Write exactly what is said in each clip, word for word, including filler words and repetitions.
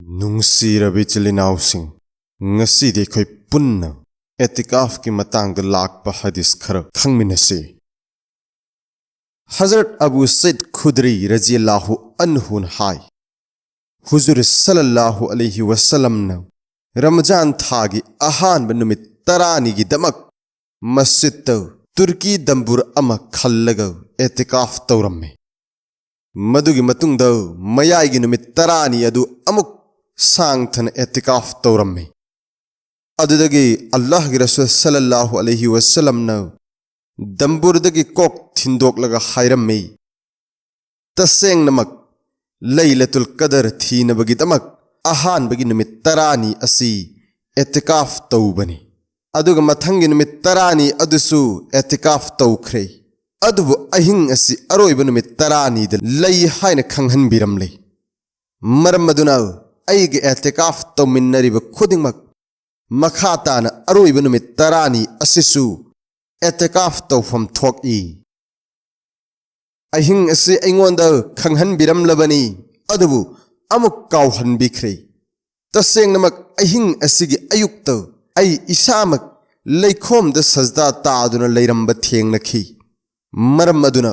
ꯅꯨꯡꯁꯤꯔꯕ ꯏꯆꯤꯜ ꯏꯅꯥꯎꯁꯤꯡ, ꯉꯁꯤꯗꯤ ꯑꯩꯈꯣꯏ ꯄꯨꯟꯅ ꯑꯦꯇꯤꯀꯥꯐꯀꯤ ꯃꯇꯥꯡꯗ ꯂꯥꯛꯄ ꯍꯗꯤꯁ ꯈꯔ ꯈꯪꯃꯤꯟꯅꯁꯤ꯫ ꯍꯖꯔꯠ ꯑꯕꯨ ꯁꯩꯗ ꯈꯨꯗ꯭ꯔꯤ ꯔꯖꯤꯌꯜꯂꯥꯍꯨ ꯑꯟꯍꯨꯅ ꯍꯥꯏ, ꯍꯨꯖꯨꯔ ꯁꯜꯂꯜꯂꯥꯍꯨ ꯑꯂꯩꯍꯤ ꯋꯁꯜꯂꯝꯅ ꯔꯃꯖꯥꯟ ꯊꯥꯒꯤ ꯑꯍꯥꯟꯕ ꯅꯨꯃꯤꯠ ꯇꯔꯥꯅꯤꯒꯤꯗꯃꯛ ꯃꯁꯖꯤꯗꯇ ꯇꯨꯔꯀꯤ ꯗꯝꯕꯨꯔ ꯑꯃ ꯈꯜꯂꯒ ꯑꯦꯇꯤꯀꯥꯐ ꯇꯧꯔꯝꯃꯤ꯫ ꯃꯗꯨꯒꯤ ꯃꯇꯨꯡꯗ ꯃꯌꯥꯏꯒꯤ ꯅꯨꯃꯤꯠ ꯇꯔꯥꯅꯤ ꯑꯗꯨ ꯑꯃꯨꯛ ꯁꯥꯡꯊꯅ ꯑꯦꯇꯤꯀꯥꯐ ꯇꯧꯔꯝꯃꯤ꯫ ꯑꯗꯨꯗꯒꯤ ꯑꯜꯂꯥꯍꯒꯤ ꯔꯁꯨꯜ ꯁꯜꯂꯜꯂꯥꯍꯨ ꯑꯂꯩꯍꯤ ꯋꯁꯜꯂꯝꯅ ꯗꯝꯕꯨꯔꯗꯒꯤ ꯀꯣꯛ ꯊꯤꯟꯗꯣꯛꯂꯒ ꯍꯥꯏꯔꯝꯃꯤ, "ꯇꯁꯦꯡꯅꯃꯛ ꯂꯩꯂꯇꯨꯜ ꯀꯗꯔ ꯊꯤꯅꯕꯒꯤꯗꯃꯛ ꯑꯍꯥꯟꯕꯒꯤ ꯅꯨꯃꯤꯠ ꯇꯔꯥꯅꯤ ꯑꯁꯤ ꯑꯦꯇꯤꯀꯥꯐ ꯇꯧꯕꯅꯤ, ꯑꯗꯨꯒ ꯃꯊꯪꯒꯤ ꯅꯨꯃꯤꯠ ꯇꯔꯥꯅꯤ ꯑꯗꯨꯁꯨ ꯑꯦꯇꯤꯀꯥꯐ ꯇꯧꯈ꯭ꯔꯦ, ꯑꯗꯨꯕꯨ ꯑꯍꯤꯡ ꯑꯁꯤ ꯑꯔꯣꯏꯕ ꯅꯨꯃꯤꯠ ꯇꯔꯥꯅꯤꯗ ꯂꯩ ꯍꯥꯏꯅ ꯈꯪꯍꯟꯕꯤꯔꯝꯂꯦ꯫ ꯃꯔꯝ ꯑꯗꯨꯅ ꯑꯩꯒ ꯑꯦꯇꯤꯀꯥꯐ ꯇꯧꯃꯤꯟꯅꯔꯤꯕ ꯈꯨꯗꯤꯡꯃꯛ ꯃꯈꯥ ꯇꯥꯅ ꯑꯔꯣꯏꯕ ꯅꯨꯃꯤꯠ ꯇꯔꯥꯅꯤ ꯑꯁꯤꯁꯨ ꯑꯦꯇꯤꯀꯥꯐ ꯇꯧꯐꯝ ꯊꯣꯛꯏ꯫ ꯑꯍꯤꯡ ꯑꯁꯤ ꯑꯩꯉꯣꯟꯗ ꯈꯪꯍꯟꯕꯤꯔꯝꯂꯕꯅꯤ, ꯑꯗꯨꯕꯨ ꯑꯃꯨꯛ ꯀꯥꯎꯍꯟꯕꯤꯈ꯭ꯔꯦ꯫ ꯇꯁꯦꯡꯅꯃꯛ ꯑꯍꯤꯡ ꯑꯁꯤꯒꯤ ꯑꯌꯨꯛꯇ ꯑꯩ ꯏꯁꯥꯃꯛ ꯂꯩꯈꯣꯝꯗ ꯁꯖꯗꯥ ꯇꯥꯗꯨꯅ ꯂꯩꯔꯝꯕ ꯊꯦꯡꯅꯈꯤ꯫ ꯃꯔꯝ ꯑꯗꯨꯅ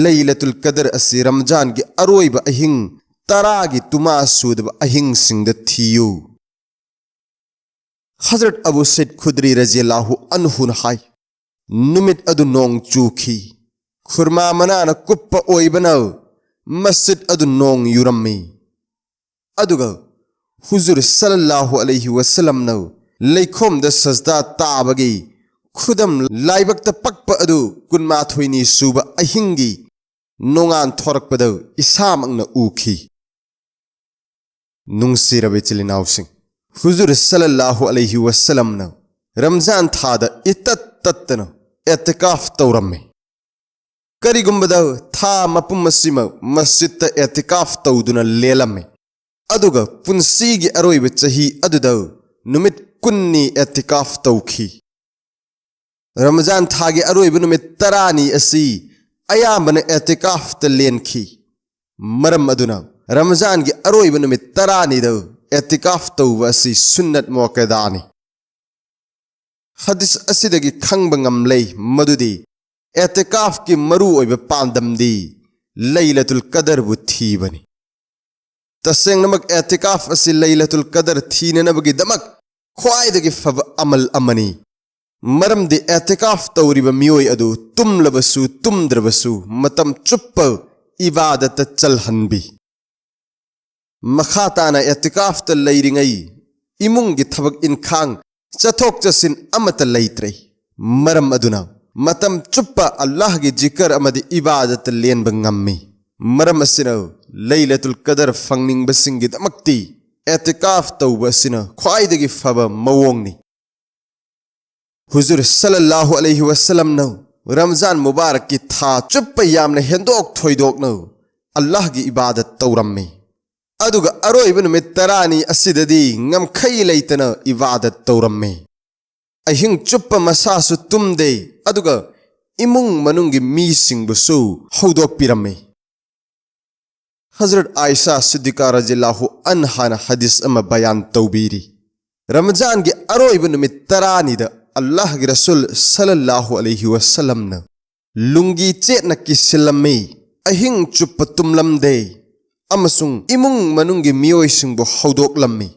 ꯂꯩꯂꯇꯨꯜ ꯀꯗꯔ ꯑꯁꯤ ꯔꯝꯖꯥꯟꯒꯤ ꯑꯔꯣꯏꯕ ꯑꯍꯤꯡ ꯇꯔꯥꯒꯤ ꯇꯨꯃꯥ ꯁꯨꯗꯕ ꯑꯍꯤꯡꯁꯤꯡꯗ ꯊꯤꯌꯨ"꯫ ꯍꯖꯔꯠ ꯑꯕꯨ ꯁꯩꯗ ꯈꯨꯗ꯭ꯔꯤ ꯔꯖꯤꯌꯜꯂꯥꯍꯨ ꯑꯟꯍꯨꯅ ꯍꯥꯏ, ꯅꯨꯃꯤꯠ ꯑꯗꯨ ꯅꯣꯡ ꯆꯨꯈꯤ꯫ ꯈꯨꯔꯃꯥ ꯃꯅꯥꯅ ꯀꯨꯞꯄ ꯑꯣꯏꯕꯅ ꯃꯁꯖꯤꯗ ꯑꯗꯨ ꯅꯣꯡ ꯌꯨꯔꯝꯃꯤ꯫ ꯑꯗꯨꯒ ꯍꯨꯖꯨꯔ ꯁꯜꯂꯜꯂꯥꯍꯨ ꯑꯂꯩꯍꯤ ꯋꯁꯜꯂꯝꯅ ꯂꯩꯈꯣꯝꯗ ꯁꯖꯗꯥ ꯇꯥꯕꯒꯤ ꯈꯨꯗꯝ ꯂꯥꯏꯕꯛꯇ ꯄꯛꯄ ꯑꯗꯨ ꯀꯨꯟꯃꯥꯊꯣꯏꯅꯤ ꯁꯨꯕ ꯑꯍꯤꯡꯒꯤ ꯅꯣꯡꯉꯥꯟ ꯊꯣꯔꯛꯄꯗ ꯏꯁꯥꯃꯛꯅ ꯎꯈꯤ꯫ ꯅꯨꯡꯁꯤꯔꯕ ꯏꯆꯤꯜ ꯏꯅꯥꯎꯁꯤꯡ, ꯍꯨꯖꯨꯔ ꯁꯜꯂꯜꯂꯥꯍꯨ ꯑꯂꯩꯍꯤ ꯋꯁꯜꯂꯝꯅ ꯔꯝꯖꯥꯟ ꯊꯥꯗ ꯏꯇꯠ ꯇꯠꯇꯅ ꯑꯦꯇꯤꯀꯥꯐ ꯇꯧꯔꯝꯃꯤ꯫ ꯀꯔꯤꯒꯨꯝꯕꯗ ꯊꯥ ꯃꯄꯨꯝ ꯑꯁꯤꯃꯛ ꯃꯁꯖꯤꯗꯇ ꯑꯦꯇꯤꯀꯥꯐ ꯇꯧꯗꯨꯅ ꯂꯦꯜꯂꯝꯃꯤ꯫ ꯑꯗꯨꯒ ꯄꯨꯟꯁꯤꯒꯤ ꯑꯔꯣꯏꯕ ꯆꯍꯤ ꯑꯗꯨꯗ ꯅꯨꯃꯤꯠ ꯀꯨꯟꯅꯤ ꯑꯦꯇꯤꯀꯥꯐ ꯇꯧꯈꯤ꯫ ꯔꯃꯖꯥꯟ ꯊꯥꯒꯤ ꯑꯔꯣꯏꯕ ꯅꯨꯃꯤꯠ ꯇꯔꯥꯅꯤ ꯑꯁꯤ ꯑꯌꯥꯝꯕꯅ ꯑꯦꯇꯤꯀꯥꯐꯇ ꯂꯦꯟꯈꯤ꯫ ꯃꯔꯝ ꯑꯗꯨꯅ ꯔꯃꯖꯥꯟꯒꯤ ꯑꯔꯣꯏꯕ ꯅꯨꯃꯤꯠ ꯇꯔꯥꯅꯤꯗ ꯑꯦꯇꯤꯀꯥꯐ ꯇꯧꯕ ꯑꯁꯤ ꯁꯨꯟꯅꯠ ꯃꯨꯑꯛꯀꯗꯥꯅꯤ꯫ ꯍꯗꯤꯁ ꯑꯁꯤꯗꯒꯤ ꯈꯪꯕ ꯉꯝꯂꯦ ꯃꯗꯨꯗꯤ ꯑꯦꯇꯤꯀꯥꯐꯀꯤ ꯃꯔꯨꯑꯣꯏꯕ ꯄꯥꯟꯗꯝꯗꯤ ꯂꯩꯂꯇꯨꯜ ꯀꯗꯔꯕꯨ ꯊꯤꯕꯅꯤ꯫ ꯇꯁꯦꯡꯅꯃꯛ ꯑꯦꯇꯤꯀꯥꯐ ꯑꯁꯤ ꯂꯩꯂꯇꯨꯜ ꯀꯗꯔ ꯊꯤꯅꯅꯕꯒꯤꯗꯃꯛ ꯈ꯭ꯋꯥꯏꯗꯒꯤ ꯐꯕ ꯑꯃꯜ ꯑꯃꯅꯤ꯫ ꯃꯔꯝꯗꯤ ꯑꯦꯇꯤꯀꯥꯐ ꯇꯧꯔꯤꯕ ꯃꯤꯑꯣꯏ ꯑꯗꯨ ꯇꯨꯝꯂꯕꯁꯨ ꯇꯨꯝꯗ꯭ꯔꯕꯁꯨ ꯃꯇꯝ ꯆꯨꯞꯄ ꯏꯕꯥꯗꯠꯇ ꯆꯜꯍꯟꯕꯤ꯫ ꯃꯈꯥ ꯇꯥꯅ ꯑꯦꯇꯤꯀꯥꯐꯇ ꯂꯩꯔꯤꯉꯩ ꯏꯃꯨꯡꯒꯤ ꯊꯕꯛ ꯏꯟꯈꯥꯡ, ꯆꯠꯊꯣꯛ ꯆꯠꯁꯤꯟ ꯑꯃꯠꯇ ꯂꯩꯇ꯭ꯔꯦ꯫ ꯃꯔꯝ ꯑꯗꯨꯅ ꯃꯇꯝ ꯆꯨꯞꯄ ꯑꯜꯂꯥꯍꯒꯤ ꯖꯤꯀꯔ ꯑꯃꯗꯤ ꯏꯕꯥꯗꯠꯇ ꯂꯦꯟꯕ ꯉꯝꯃꯤ꯫ ꯃꯔꯝ ꯑꯁꯤꯅ ꯂꯩꯂꯇꯨꯜ ꯀꯗꯔ ꯐꯪꯅꯤꯡꯕꯁꯤꯡꯒꯤꯗꯃꯛꯇꯤ ꯑꯦꯇꯤꯀꯥꯐ ꯇꯧꯕ ꯑꯁꯤꯅ ꯈ꯭ꯋꯥꯏꯗꯒꯤ ꯐꯕ ꯃꯑꯣꯡꯅꯤ꯫ ꯍꯨꯖꯨꯔ ꯁꯜꯂꯜꯂꯥꯍꯨ ꯑꯂꯩꯍꯤ ꯋꯁꯜꯂꯝꯅ ꯔꯝꯖꯥꯟ ꯃꯨꯕꯥꯔꯛꯀꯤ ꯊꯥ ꯆꯨꯞꯄ ꯌꯥꯝꯅ ꯍꯦꯟꯗꯣꯛ ꯊꯣꯏꯗꯣꯛꯅ ꯑꯜꯂꯥꯍꯒꯤ ꯏꯕꯥꯗꯠ ꯇꯧꯔꯝꯃꯤ꯫ ꯑꯗꯨꯒ ꯑꯔꯣꯏꯕ ꯅꯨꯃꯤꯠ ꯇꯔꯥꯅꯤ ꯑꯁꯤꯗꯗꯤ ꯉꯝꯈꯩ ꯂꯩꯇꯅ ꯏꯕꯥꯗꯠ ꯇꯧꯔꯝꯃꯤ꯫ ꯑꯍꯤꯡ ꯆꯨꯞꯄ ꯃꯁꯥꯁꯨ ꯇꯨꯝꯗꯦ, ꯑꯗꯨꯒ ꯏꯃꯨꯡ ꯃꯅꯨꯡꯒꯤ ꯃꯤꯁꯤꯡꯕꯨꯁꯨ ꯍꯧꯗꯣꯛꯄꯤꯔꯝꯃꯤ꯫ ꯍꯖꯔꯠ ꯑꯥꯏꯁꯥ ꯁꯤꯗꯤꯀꯥ ꯔꯖꯤꯌꯜꯂꯥꯍꯨ ꯑꯟꯍꯥꯅ ꯍꯗꯤꯁ ꯑꯃ ꯕꯌꯥꯟ ꯇꯧꯕꯤꯔꯤ꯫ ꯔꯃꯖꯥꯟꯒꯤ ꯑꯔꯣꯏꯕ ꯅꯨꯃꯤꯠ ꯇꯔꯥꯅꯤꯗ ꯑꯜꯂꯥꯍꯒꯤ ꯔꯁꯨꯜ ꯁꯜꯂꯜꯂꯥꯍꯨ ꯑꯂꯩꯍꯤ ꯋꯁꯜꯂꯝꯅ ꯂꯨꯡꯒꯤ ꯆꯦꯠꯅ ꯀꯤꯁꯤꯜꯂꯝꯃꯤ, ꯑꯍꯤꯡ ꯆꯨꯞꯄ ꯇꯨꯝꯂꯝꯗꯦ, ꯑꯃꯁꯨꯡ ꯏꯃꯨꯡ ꯃꯅꯨꯡꯒꯤ ꯃꯤꯑꯣꯏꯁꯤꯡꯕꯨ ꯍꯧꯗꯣꯛꯂꯝꯃꯤ꯫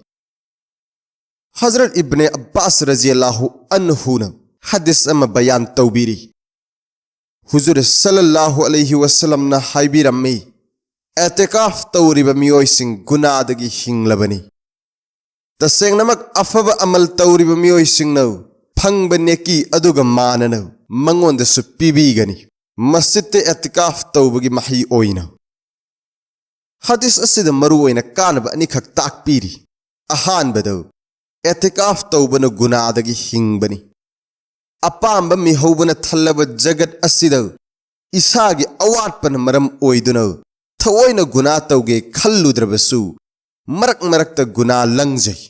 ꯍꯖꯔꯠ ꯏꯕꯅꯦ ꯑब्ꯕꯥꯁ ꯔꯖꯤꯌꯜꯂꯥꯍꯨ ꯑꯟꯍꯨꯅ ꯍꯗꯤꯁ ꯑꯃ ꯕꯌꯥꯟ ꯇꯧꯕꯤꯔꯤ꯫ ꯍꯨꯖꯨꯔ ꯁꯜꯂꯜꯂꯥꯍꯨ ꯑꯂꯩꯍꯤ ꯋꯁꯜꯂꯝꯅ ꯍꯥꯏꯕꯤꯔꯝꯃꯤ, "ꯑꯦꯇꯤꯀꯥꯐ ꯇꯧꯔꯤꯕ ꯃꯤꯑꯣꯏꯁꯤꯡ ꯒꯨꯅꯥꯗꯒꯤ ꯍꯤꯡꯂꯕꯅꯤ꯫ ꯇꯁꯦꯡꯅꯃꯛ ꯑꯐꯕ ꯑꯃꯜ ꯇꯧꯔꯤꯕ ꯃꯤꯑꯣꯏꯁꯤꯡꯅ ꯐꯪꯕ ꯅꯦꯀꯤ ꯑꯗꯨꯒ ꯃꯥꯟꯅꯅ ꯃꯉꯣꯟꯗꯁꯨ ꯄꯤꯕꯤꯒꯅꯤ, ꯃꯁꯖꯤꯗꯇ ꯑꯦꯇꯤꯀꯥꯐ ꯇꯧꯕꯒꯤ ꯃꯍꯩ ꯑꯣꯏꯅ"꯫ ꯍꯗꯤꯁ ꯑꯁꯤꯗ ꯃꯔꯨꯑꯣꯏꯅ ꯀꯥꯟꯅꯕ ꯑꯅꯤꯈꯛ ꯇꯥꯛꯄꯤꯔꯤ꯫ ꯑꯍꯥꯟꯕꯗ, ꯑꯦꯇꯤꯀꯥꯐ ꯇꯧꯕꯅ ꯒꯨꯅꯥꯗꯒꯤ ꯍꯤꯡꯕꯅꯤ꯫ ꯑꯄꯥꯝꯕ ꯃꯤꯍꯧꯕꯅ ꯊꯜꯂꯕ ꯖꯒꯠ ꯑꯁꯤꯗ ꯏꯁꯥꯒꯤ ꯑꯋꯥꯠꯄꯅ ꯃꯔꯝ ꯑꯣꯏꯗꯨꯅ ꯊꯑꯣꯏꯅ ꯒꯨꯅꯥ ꯇꯧꯒꯦ ꯈꯜꯂꯨꯗ꯭ꯔꯕꯁꯨ, ꯃꯔꯛ ꯃꯔꯛꯇ ꯒꯨꯅꯥ ꯂꯪꯖꯩ꯫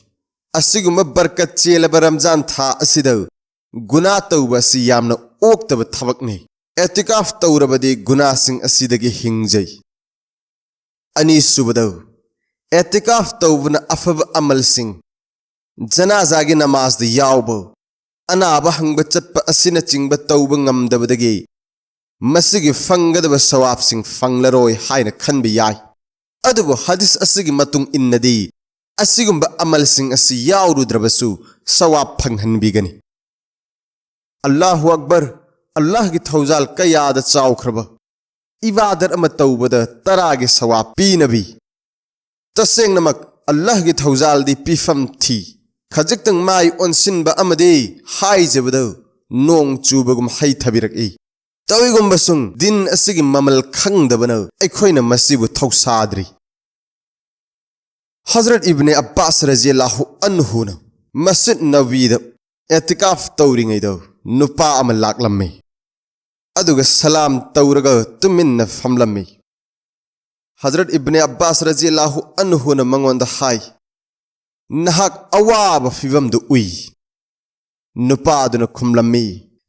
ꯑꯁꯤꯒꯨꯝꯕ ꯕꯔꯀꯠ ꯆꯦꯜꯂꯕ ꯔꯝꯖꯥꯟ ꯊꯥ ꯑꯁꯤꯗ ꯒꯨꯅꯥ ꯇꯧꯕ ꯑꯁꯤ ꯌꯥꯝꯅ ꯑꯣꯛꯇꯕ ꯊꯕꯛꯅꯤ꯫ ꯑꯦꯇꯤꯀꯥꯐ ꯇꯧꯔꯕꯗꯤ ꯒꯨꯅꯥꯁꯤꯡ ꯑꯁꯤꯗꯒꯤ ꯍꯤꯡꯖꯩ꯫ ꯑꯅꯤꯁꯨꯕꯗ, ꯑꯦꯇꯤꯀꯥꯐ ꯇꯧꯕꯅ ꯑꯐꯕ ꯑꯃꯜꯁꯤꯡ, ꯖꯅꯥꯖꯥꯒꯤ ꯅꯃꯥꯖꯗ ꯌꯥꯎꯕ, ꯑꯅꯥꯕ ꯍꯪꯕ ꯆꯠꯄ ꯑꯁꯤꯅꯆꯤꯡꯕ ꯇꯧꯕ ꯉꯝꯗꯕꯗꯒꯤ ꯃꯁꯤꯒꯤ ꯐꯪꯒꯗꯕ ꯁꯋꯥꯕꯁꯤꯡ ꯐꯪꯂꯔꯣꯏ ꯍꯥꯏꯅ ꯈꯟꯕ ꯌꯥꯏ꯫ ꯑꯗꯨꯕꯨ ꯍꯗꯤꯁ ꯑꯁꯤꯒꯤ ꯃꯇꯨꯡ ꯏꯟꯅꯗꯤ ꯑꯁꯤꯒꯨꯝꯕ ꯑꯃꯜꯁꯤꯡ ꯑꯁꯤ ꯌꯥꯎꯔꯨꯗ꯭ꯔꯕꯁꯨ ꯁꯋꯥꯕ ꯐꯪꯍꯟꯕꯤꯒꯅꯤ꯫ ꯑꯜꯂꯥꯍꯨ ꯑꯛꯕꯔ, ꯑꯜꯂꯥꯍꯒꯤ ꯊꯧꯖꯥꯜ ꯀꯌꯥꯗ ꯆꯥꯎꯈ꯭ꯔꯕ! ꯏꯕꯥꯗꯠ ꯑꯃ ꯇꯧꯕꯗ ꯇꯔꯥꯒꯤ ꯁꯋꯥꯕ ꯄꯤꯅꯕꯤ꯫ ꯇꯁꯦꯡꯅꯃꯛ ꯑꯜꯂꯥꯍꯒꯤ ꯊꯧꯖꯥꯜꯗꯤ ꯄꯤꯐꯝ ꯊꯤ꯫ ꯈꯖꯤꯛꯇꯪ ꯃꯥꯏ ꯑꯣꯟꯁꯤꯟꯕ ꯑꯃꯗꯤ ꯍꯥꯏꯖꯕꯗ ꯅꯣꯡ ꯆꯨꯕꯒꯨꯝ ꯍꯩꯊꯕꯤꯔꯛꯏ꯫ ꯇꯧꯏꯒꯨꯝꯕꯁꯨꯡ ꯗꯤꯟ ꯑꯁꯤꯒꯤ ꯃꯃꯜ ꯈꯪꯗꯕꯅ ꯑꯩꯈꯣꯏꯅ ꯃꯁꯤꯕꯨ ꯊꯧꯁꯥꯗ꯭ꯔꯤ꯫ ꯍꯖꯔꯠ ꯏꯕꯅꯦ ꯑꯕꯥꯁ ꯔꯖꯤꯌꯜꯂꯥꯍꯨ ꯑꯟꯍꯨꯅ ꯃꯁꯖꯤꯗ ꯅꯕꯤꯗ ꯑꯦꯇꯤꯀꯥꯐ ꯇꯧꯔꯤꯉꯩꯗ ꯅꯨꯄꯥ ꯑꯃ ꯂꯥꯛꯂꯝꯃꯤ꯫ ꯑꯗꯨꯒ ꯁꯂꯥꯝ ꯇꯧꯔꯒ ꯇꯨꯃꯤꯟꯅ ꯐꯝꯂꯝꯃꯤ꯫ ꯍꯖꯔꯠ ꯏꯕꯅꯦ ꯑꯕꯥꯁ ꯔꯖꯤꯌꯜꯂꯥꯍꯨ ꯑꯟꯍꯨꯅ ꯃꯉꯣꯟꯗ ꯍꯥꯏ, "ꯅꯍꯥꯛ ꯑꯋꯥꯕ ꯐꯤꯕꯝꯗꯨ ꯎꯏ?" ꯅꯨꯄꯥ ꯑꯗꯨꯅ ꯈꯨꯝꯂꯝꯃꯤ,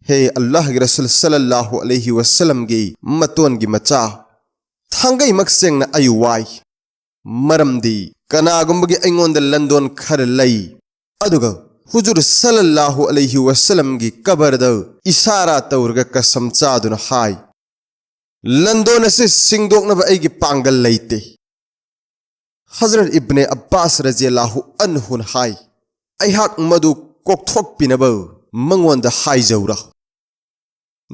"ꯍꯦ ꯑꯜꯂꯥꯍꯒꯤ ꯔꯁꯨꯜ ꯁꯜꯂꯜꯂꯥꯍꯨ ꯑꯂꯩꯍꯤ ꯋꯁꯜꯂꯝꯒꯤ ꯃꯇꯣꯟꯒꯤ ꯃꯆꯥ, ꯊꯥꯡꯒꯩꯃꯛ ꯁꯦꯡꯅ ꯑꯩ ꯋꯥꯏ꯫ ꯃꯔꯝꯗꯤ ꯀꯅꯥꯒꯨꯝꯕꯒꯤ ꯑꯩꯉꯣꯟꯗ ꯂꯟꯗꯣꯟ ꯈꯔ ꯂꯩ, ꯑꯗꯨꯒ ꯍꯨꯖꯨꯔ ꯁꯜꯂꯜꯂꯥꯍꯨ ꯑꯂꯩꯍꯤ ꯋꯁꯜꯂꯝꯒꯤ ꯀꯕꯔꯗ ꯏꯁꯥꯔꯥ ꯇꯧꯔꯒ ꯀꯁꯝ ꯆꯥꯗꯨꯅ ꯍꯥꯏ, ꯂꯟꯗꯣꯟ ꯑꯁꯤ ꯁꯤꯡꯗꯣꯛꯅꯕ ꯑꯩꯒꯤ ꯄꯥꯡꯒꯜ ꯂꯩꯇꯦ꯫" ꯍꯖꯔꯠ ꯏꯕꯅꯦ ꯑꯕꯥꯁ ꯔꯖꯤꯌꯜꯂꯥꯍꯨ ꯑꯟꯍꯨꯅ ꯍꯥꯏ, "ꯑꯩꯍꯥꯛ ꯃꯗꯨ ꯀꯣꯛꯊꯣꯛꯄꯤꯅꯕ ꯃꯉꯣꯟꯗ ꯍꯥꯏꯖꯧꯔꯥ?"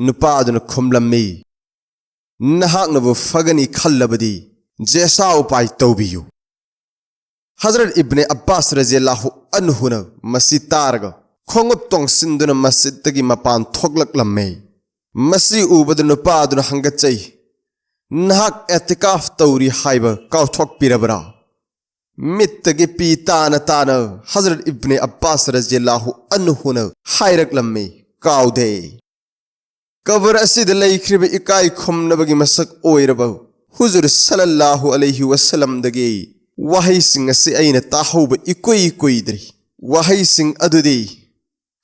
ꯅꯨꯄꯥ ꯑꯗꯨꯅ ꯈꯨꯝꯂꯝꯃꯤ, "ꯅꯍꯥꯛꯅꯕꯨ ꯐꯒꯅꯤ ꯈꯜꯂꯕꯗꯤ ꯖꯦꯁꯥ ꯎꯄꯥꯏ ꯇꯧꯕꯤꯌꯨ꯫" ꯍꯖꯔꯠ ꯏꯕꯅꯦ ꯑꯕꯥꯁ ꯔꯖꯤꯌꯜꯂꯥꯍꯨ ꯑꯟꯍꯨꯅ ꯃꯁꯤ ꯇꯥꯔꯒ ꯈꯣꯡꯎꯞ ꯇꯣꯡꯁꯤꯟꯗꯨꯅ ꯃꯁꯖꯤꯗꯇꯒꯤ ꯃꯄꯥꯟ ꯊꯣꯛꯂꯛꯂꯝꯃꯤ꯫ ꯃꯁꯤ ꯎꯕꯗ ꯅꯨꯄꯥ ꯑꯗꯨꯅ ꯍꯪꯒꯠꯆꯩ, "ꯅꯍꯥꯛ ꯑꯦꯇꯤꯀꯥꯐ ꯇꯧꯔꯤ ꯍꯥꯏꯕ ꯀꯥꯎꯊꯣꯛꯄꯤꯔꯕ꯭ꯔꯥ?" ꯃꯤꯠꯇꯒꯤ ꯄꯤ ꯇꯥꯅ ꯇꯥꯅ ꯍꯖꯔꯠ ꯏꯕꯅꯦ ꯑꯕꯥꯁ ꯔꯖꯤꯌꯜꯂꯥꯍꯨ ꯑꯟꯍꯨꯅ ꯍꯥꯏꯔꯛꯂꯝꯃꯤ, "ꯀꯥꯎꯗꯦ꯫" ꯀꯕꯔ ꯑꯁꯤꯗ ꯂꯩꯈ꯭ꯔꯤꯕ ꯏꯀꯥꯏ ꯈꯨꯝꯅꯕꯒꯤ ꯃꯁꯛ ꯑꯣꯏꯔꯕ ꯍꯨꯖꯨꯔ ꯁꯜꯂꯜꯂꯥꯍꯨ ꯑꯂꯩꯍꯤ ꯋꯁꯜꯂꯝꯗꯒꯤ ꯋꯥꯍꯩꯁꯤꯡ ꯑꯁꯤ ꯑꯩꯅ ꯇꯥꯍꯧꯕ ꯏꯀꯨꯏ ꯀꯨꯏꯗ꯭ꯔꯤ꯫ ꯋꯥꯍꯩꯁꯤꯡ ꯑꯗꯨꯗꯤ,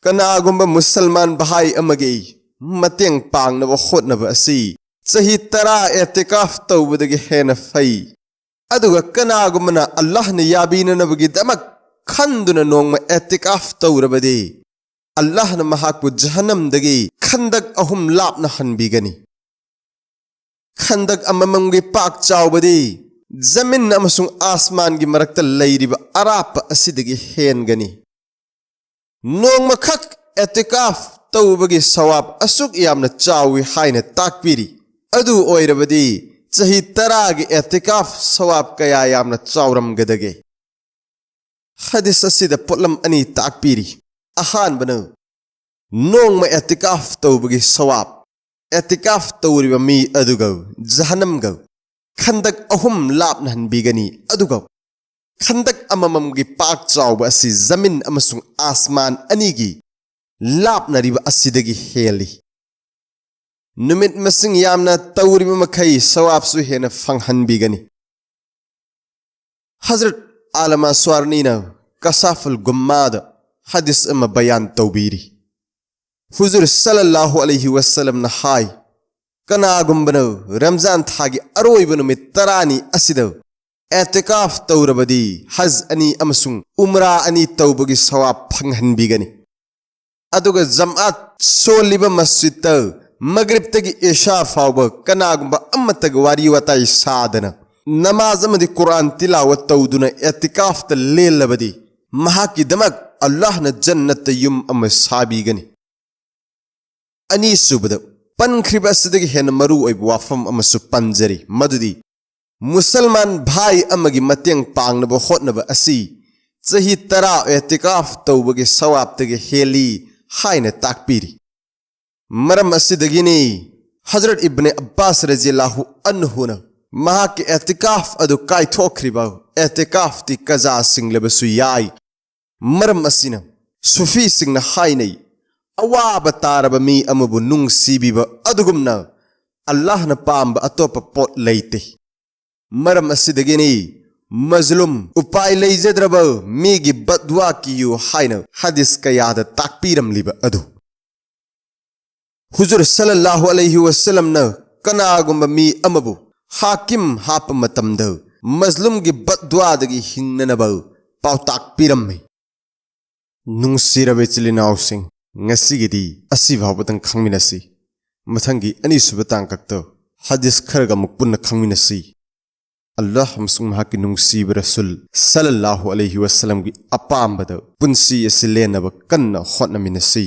ꯀꯅꯥꯒꯨꯝꯕ ꯃꯨꯁꯜꯃꯥꯟ ꯚꯥꯏ ꯑꯃꯒꯤ ꯃꯇꯦꯡ ꯄꯥꯡꯅꯕ ꯍꯣꯠꯅꯕ ꯑꯁꯤ ꯆꯍꯤ ꯇꯔꯥ ꯑꯦꯇꯤꯀꯥꯐ ꯇꯧꯕꯗꯒꯤ ꯍꯦꯟꯅ ꯐꯩ꯫ ꯑꯗꯨꯒ ꯀꯅꯥꯒꯨꯝꯕꯅ ꯑꯜꯂꯥꯍꯅ ꯌꯥꯕꯤꯅꯅꯕꯒꯤꯗꯃꯛ ꯈꯟꯗꯨꯅ ꯅꯣꯡꯃ ꯑꯦꯇꯤꯀꯥꯐ ꯇꯧꯔꯕꯗꯤ, ꯑꯜꯂꯥꯍꯅ ꯃꯍꯥꯛꯄꯨ ꯖꯍꯟꯅꯝꯗꯒꯤ ꯈꯟꯗꯛ ꯑꯍꯨꯝ ꯂꯥꯞꯅ ꯍꯟꯕꯤꯒꯅꯤ꯫ ꯈꯟꯗꯛ ꯑꯃꯃꯝꯒꯤ ꯄꯥꯛ ꯆꯥꯎꯕꯗꯤ ꯖꯃꯤꯟ ꯑꯃꯁꯨꯡ ꯑꯥꯁꯃꯥꯟꯒꯤ ꯃꯔꯛꯇ ꯂꯩꯔꯤꯕ ꯑꯔꯥꯞꯄ ꯑꯁꯤꯗꯒꯤ ꯍꯦꯟꯒꯅꯤ꯫ ꯅꯣꯡꯃꯈꯛ ꯑꯦꯇꯤꯀꯥꯐ ꯇꯧꯕꯒꯤ ꯁꯋꯥꯕ ꯑꯁꯨꯛ ꯌꯥꯝꯅ ꯆꯥꯎꯏ ꯍꯥꯏꯅ ꯇꯥꯛꯄꯤꯔꯤ꯫ ꯑꯗꯨ ꯑꯣꯏꯔꯕꯗꯤ ꯆꯍꯤ ꯇꯔꯥꯒꯤ ꯑꯦꯇꯤꯀꯥꯐ ꯁꯋꯥꯕ ꯀꯌꯥ ꯌꯥꯝꯅ ꯆꯥꯎꯔꯝꯒꯗꯒꯦ? ꯍꯗꯤꯁ ꯑꯁꯤꯗ ꯄꯣꯠꯂꯝ ꯑꯅꯤ ꯇꯥꯛꯄꯤꯔꯤ꯫ ꯑꯍꯥꯟꯕꯅ, ꯅꯣꯡꯃ ꯑꯦꯇꯤꯀꯥꯐ ꯇꯧꯕꯒꯤ ꯁꯋꯥꯕ꯫ ꯑꯦꯇꯤꯀꯥꯐ ꯇꯧꯔꯤꯕ ꯃꯤ ꯑꯗꯨꯒ ꯖꯍꯟꯅꯝꯒ ꯈꯟꯗꯛ ꯑꯍꯨꯝ ꯂꯥꯞꯅ ꯍꯟꯕꯤꯒꯅꯤ꯫ ꯑꯗꯨꯒ ꯈꯟꯗꯛ ꯑꯃꯃꯝꯒꯤ ꯄꯥꯛ ꯆꯥꯎꯕ ꯑꯁꯤ ꯖꯃꯤꯟ ꯑꯃꯁꯨꯡ ꯑꯥꯁꯃꯥꯟ ꯑꯅꯤꯒꯤ ꯂꯥꯞꯅꯔꯤꯕ ꯑꯁꯤꯗꯒꯤ ꯍꯦꯜꯂꯤ꯫ ꯅꯨꯃꯤꯠ ꯃꯁꯤꯡ ꯌꯥꯝꯅ ꯇꯧꯔꯤꯕ ꯃꯈꯩ ꯁꯋꯥꯕꯁꯨ ꯍꯦꯟꯅ ꯐꯪꯍꯟꯕꯤꯒꯅꯤ꯫ ꯍꯖꯔꯠ ꯑꯥꯂꯃ ꯁ꯭ꯋꯥꯔꯅꯤꯅ ꯀꯁꯥꯐꯨꯜ ꯒꯨꯝꯃꯥꯗ ꯍꯗꯤꯁ ꯑꯃ ꯕꯌꯥꯟ ꯇꯧꯕꯤꯔꯤ꯫ ꯍꯨꯖꯨꯔ ꯁꯜꯂꯜꯂꯥꯍꯨ ꯑꯂꯩꯍꯤ ꯋꯁꯜꯂꯝꯅ ꯍꯥꯏ, ꯀꯅꯥꯒꯨꯝꯕꯅ ꯔꯝꯖꯥꯟ ꯊꯥꯒꯤ ꯑꯔꯣꯏꯕ ꯅꯨꯃꯤꯠ ꯇꯔꯥꯅꯤ ꯑꯁꯤꯗ ꯑꯦꯇꯤꯀꯥꯐ ꯇꯧꯔꯕꯗꯤ ꯍꯖ ꯑꯅꯤ ꯑꯃꯁꯨꯡ ꯎꯝꯔꯥ ꯑꯅꯤ ꯇꯧꯕꯒꯤ ꯁꯋꯥꯕ ꯐꯪꯍꯟꯕꯤꯒꯅꯤ꯫ ꯑꯗꯨꯒ ꯖꯃꯥꯠ ꯁꯣꯜꯂꯤꯕ ꯃꯁꯖꯤꯗꯇ ꯃꯒ꯭ꯔꯤꯕꯇꯒꯤ ꯏꯁꯥ ꯐꯥꯎꯕ ꯀꯅꯥꯒꯨꯝꯕ ꯑꯃꯠꯇꯒ ꯋꯥꯔꯤ ꯋꯥꯇꯥꯏ ꯁꯥꯗꯅ ꯅꯃꯥꯖ ꯑꯃꯗꯤ ꯀꯨꯔꯥꯟ ꯇꯤꯂꯥꯋꯠ ꯇꯧꯗꯨꯅ ꯑꯦꯇꯤꯀꯥꯐꯇ ꯂꯦꯜꯂꯕꯗꯤ ꯃꯍꯥꯛꯀꯤꯗꯃꯛ ꯑꯜꯂꯥꯍꯅ ꯖꯟꯅꯠꯇ ꯌꯨꯝ ꯑꯃ ꯁꯥꯕꯤꯒꯅꯤ꯫ ꯑꯅꯤꯁꯨꯕꯗ, ꯄꯟꯈ꯭ꯔꯤꯕ ꯑꯁꯤꯗꯒꯤ ꯍꯦꯟꯅ ꯃꯔꯨ ꯑꯣꯏꯕ ꯋꯥꯐꯝ ꯑꯃꯁꯨ ꯄꯟꯖꯔꯤ, ꯃꯗꯨꯗꯤ ꯃꯨꯁꯜꯃꯥꯟ ꯚꯥꯏ ꯑꯃꯒꯤ ꯃꯇꯦꯡ ꯄꯥꯡꯅꯕ ꯍꯣꯠꯅꯕ ꯑꯁꯤ ꯆꯍꯤ ꯇꯔꯥ ꯑꯦꯇꯤꯀꯥꯐ ꯇꯧꯕꯒꯤ ꯁꯋꯥꯕꯇꯒꯤ ꯍꯦꯜꯂꯤ ꯍꯥꯏꯅ ꯇꯥꯛꯄꯤꯔꯤ꯫ ꯃꯔꯝ ꯑꯁꯤꯗꯒꯤꯅꯤ ꯍꯖꯔꯠ ꯏꯕꯅꯦ ꯑब्ꯕꯥꯁ ꯔꯖꯤꯌꯜꯂꯥꯍꯨ ꯑꯟꯍꯨꯅ ꯃꯍꯥꯛꯀꯤ ꯑꯦꯇꯤꯀꯥꯐ ꯑꯗꯨ ꯀꯥꯏꯊꯣꯛꯈ꯭ꯔꯤꯕ, ꯑꯦꯇꯤꯀꯥꯐꯇꯤ ꯀꯖꯥ ꯁꯤꯡꯂꯕꯁꯨ ꯌꯥꯏ꯫ ꯃꯔꯝ ꯑꯁꯤꯅ ꯁꯨꯐꯤꯁꯤꯡꯅ ꯍꯥꯏꯅꯩ, ꯑꯋꯥꯕ ꯇꯥꯔꯕ ꯃꯤ ꯑꯃꯕꯨ ꯅꯨꯡꯁꯤꯕꯤꯕ ꯑꯗꯨꯒꯨꯝꯅ ꯑꯜꯂꯥꯍꯅ ꯄꯥꯝꯕ ꯑꯇꯣꯞꯄ ꯄꯣꯠ ꯂꯩꯇꯦ꯫ ꯃꯔꯝ ꯑꯁꯤꯗꯒꯤꯅꯤ ꯃꯖꯂꯨꯝ, ꯎꯄꯥꯏ ꯂꯩꯖꯗ꯭ꯔꯕ ꯃꯤꯒꯤ ꯕꯗꯋꯥ ꯀꯤꯌꯨ ꯍꯥꯏꯅ ꯍꯗꯤꯁ ꯀꯌꯥꯗ ꯇꯥꯛꯄꯤꯔꯝꯂꯤꯕ ꯑꯗꯨ꯫ ꯍꯨꯖꯨꯔ ꯁꯜꯂꯜꯂꯥꯍꯨ ꯑꯂꯩꯍꯤ ꯋꯁꯜꯂꯝꯅ ꯀꯅꯥꯒꯨꯝꯕ ꯃꯤ ꯑꯃꯕꯨ ꯍꯥꯀꯤꯝ ꯍꯥꯞꯄ ꯃꯇꯝꯗ ꯃꯖꯂꯨꯝꯒꯤ ꯕꯗꯗꯨꯋꯥꯗꯒꯤ ꯍꯤꯡꯅꯅꯕ ꯄꯥꯎꯇꯥꯛ ꯄꯤꯔꯝꯃꯤ꯫ ꯅꯨꯡꯁꯤꯔꯕ ꯏꯆꯤꯜ ꯏꯅꯥꯎꯁꯤꯡ, ꯉꯁꯤꯒꯤꯗꯤ ꯑꯁꯤ ꯐꯥꯎꯕꯗꯪ ꯈꯪꯃꯤꯟꯅꯁꯤ꯫ ꯃꯊꯪꯒꯤ ꯑꯅꯤꯁꯨꯕ ꯇꯥꯡꯀꯛꯇ ꯍꯗꯤꯁ ꯈꯔꯒ ꯑꯃꯨꯛ ꯄꯨꯟꯅ ꯈꯪꯃꯤꯟꯅꯁꯤ꯫ ꯑꯜꯂꯥꯍ ꯑꯃꯁꯨꯡ ꯃꯍꯥꯛꯀꯤ ꯅꯨꯡꯁꯤꯕ ꯔꯁꯨꯜ ꯁꯜꯂꯜꯂꯥꯍꯨ ꯑꯂꯩꯍꯤ ꯋꯁꯜꯂꯝꯒꯤ ꯑꯄꯥꯝꯕꯗ ꯄꯨꯟꯁꯤ ꯑꯁꯤ ꯂꯦꯟꯅꯕ ꯀꯟꯅ ꯍꯣꯠꯅꯃꯤꯟꯅꯁꯤ꯫